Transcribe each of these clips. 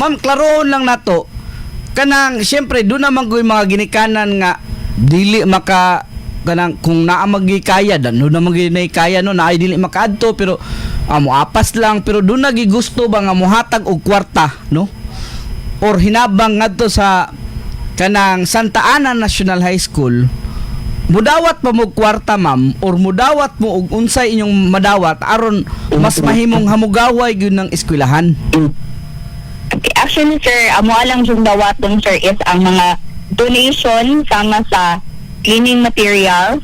Ma'am, klarohon lang nato. Kanang siyempre doon naman ko yung mga ginikanan nga dili maka kanang kung naa magi kaya dan doon naman gyud kaya, no, naay dili makaadto pero mo apas lang, pero doon nagi gusto ba nga mohatag og kwarta, no, or hinabang ngadto sa kanang Santa Ana National High School, mudawat pa mo kwarta, ma'am, or mudawat mo og unsay inyong madawat aron mas mahimong hamugaway gyud ng eskwelahan? Okay, actually, sir, amo lang yung dawaton, sir, is ang mga donation sama sa cleaning materials,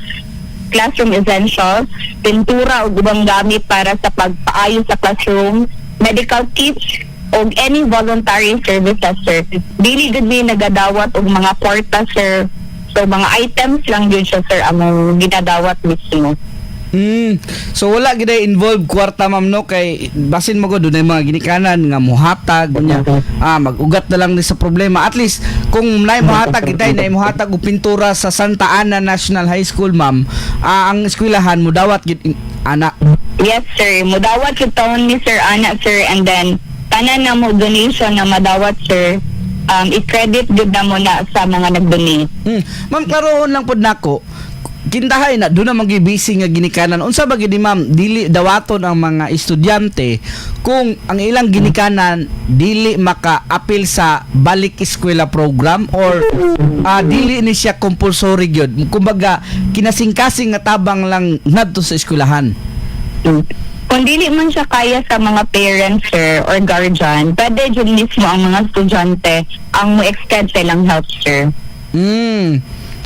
classroom essentials, pintura o ubang gamit para sa pagpaayos sa classroom, medical kits, o any voluntary services, sir. Dili gud mi nagadawat og mga kwarta, sir. So mga items lang yun siya, sir, among ginadawat mismo. So wala gid involved kwarta, ma'am, no, kay basin mo gud dunay mga ginikanan nga muhatag nya mag-ugat na lang ni sa problema. At least kung naay muhatag itay naay muhatag og pintura sa Santa Ana National High School, ma'am, ang eskwelahan mudawat gid ana? Yes, sir. Mudawat yung taon ni sir, ana, sir. And then, tanan na mo donation na madawat, sir, i-credit gud na mo na sa mga nag-donate. Ma'am, klarohon lang pod nako. Kintahay na doon naman busy nga ginikanan. Unsa ba gid, ma'am, dili dawaton ang mga estudyante kung ang ilang ginikanan dili maka-apil sa balik eskwela program or dili ni siya compulsory gyud? Kumbaga kinasingkasing nga tabang lang ngadto sa eskwelahan. Kung dili man siya kaya sa mga parents, sir, or guardian, pwede jud mismo ang mga estudyante ang mo-extend sa ilang help, sir.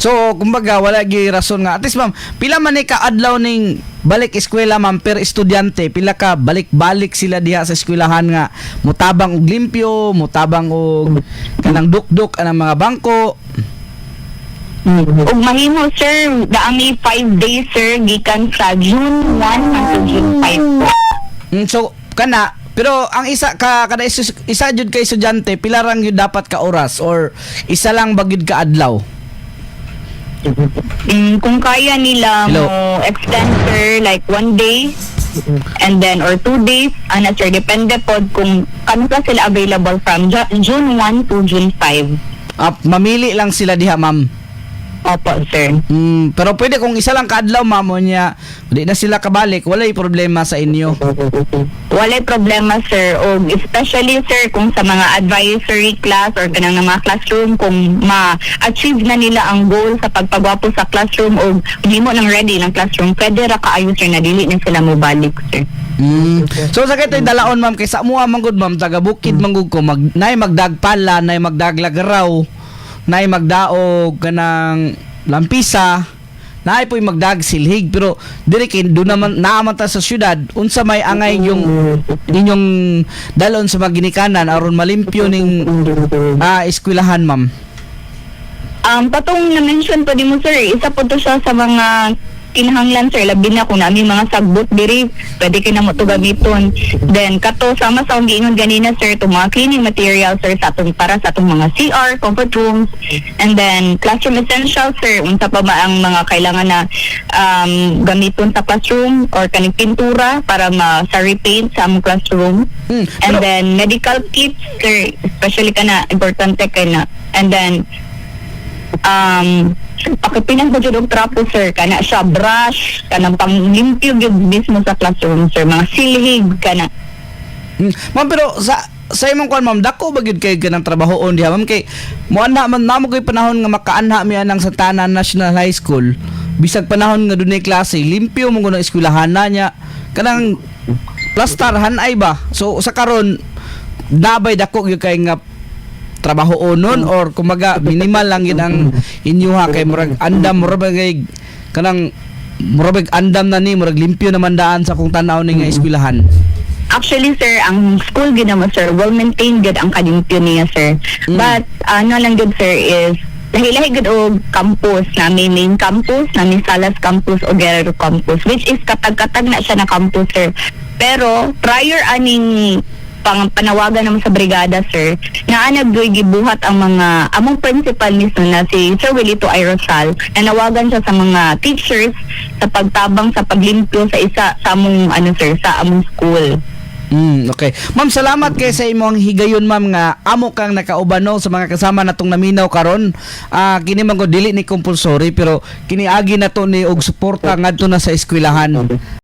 So, kumbaga, wala gyud rason nga. At least, ma'am, pila man ni ka adlaw ning balik eskwela, ma'am, per estudyante? Pila ka balik-balik sila diha sa eskwelahan nga mutabang og limpyo, mutabang og kanang dukduk anang mga bangko? Ug mahimo, sir, daami 5 days, sir, gikan sa June 1 hangtod June 5 po. So kana pero ang isa ka kada isa, isa jud kay estudyante, pila rang gyud dapat ka oras or isa lang ba gyud ka adlaw? Kung kaya nila Hello? Mo extend, sir, like one day and then or 2 days ana, sir, depende pod kung kano ka sila available from June 1 to June 5. Ah, mamili lang sila diha, ma'am? Opo, sir. Pero pwede kung isa lang kaadlaw, ma'am, niya, di na sila kabalik, walay problema sa inyo? Walay problema, sir. O especially, sir, kung sa mga advisory class or kanang nga mga classroom, kung ma-achieve na nila ang goal sa pagpagwapo sa classroom o himo ng ready ng classroom, pwede ra kaayo, sir, na dili na sila mobalik, sir. So sa kay dalaon, ma'am, kay sa amoa man gud, ma'am, taga bukid man gud ko, mag nay magdagpala, nay magdaglagaraw, nay magdaog kanang lampisa, naay po'y magdag silhig, pero diri kay do naman naa man ta sa syudad. Unsa may angay yung inyong dalon sa mga ginikanan aron malimpyo ning eskwelahan, ma'am? Patong na-mention pa din mo, sir, isa po to siya sa mga kinahanglan, sir, labi na kung nami mga sagbot diri, pwede kay namo to gamiton. Then kato sama sa akong giingon ganina, sir, itong mga cleaning materials, sir, sa atong para sa atong mga CR, comfort rooms, and then classroom essentials, sir, unsa pa ba ang mga kailangan na gamiton sa classroom or kaning pintura para ma sa repaint sa among classroom. And then medical kits, sir, especially kana importante kay na. And then pakipinas ba jud og trapo, sir, kana siya brush, kanang panglimpyo gyud mismo sa classroom, sir, mga silhig kana. Ma'am, pero sa imong kuan, ma'am, dako ba gyud kay kanang trabahoon diha, ma'am, kay mo-anha man namo koy panahon nga makaanha mi anang Santa Ana National High School, bisag panahon nga dunay klase, limpyo mo kuno eskwelahan na niya, kanang plastar hanay ba. So sa karon nabay dako gyud kay nga trabaho nun or kumbaga minimal lang yun ang inyuha kay murag andam, murag kay kanang murag andam na ni murag limpyo naman daan sa kung tan-aw ni nga eskwelahan? Actually, sir, ang school gid naman, sir, well maintained gid ang kalimpyo niya, sir. But ano lang gid, sir, is lahi-lahi gid og campus na may main campus, na may Salas campus o Guerrero campus, which is katag-katag na siya na campus, sir. Pero prior aning pang panawagan naman sa brigada, sir, na nagdoy gibuhat ang mga among principal mismo na si Sir Wilito I. Rosal, nanawagan siya sa mga teachers sa pagtabang sa paglimpyo sa isa sa among ano, sir, sa among school. Okay. Ma'am, salamat kay sa imong higayon, ma'am, nga amo kang nakauban, no, sa mga kasama natong naminaw karon. Ah, kini man gud dili ni compulsory, pero kini agi na to ni og suporta ngadto na sa eskwelahan.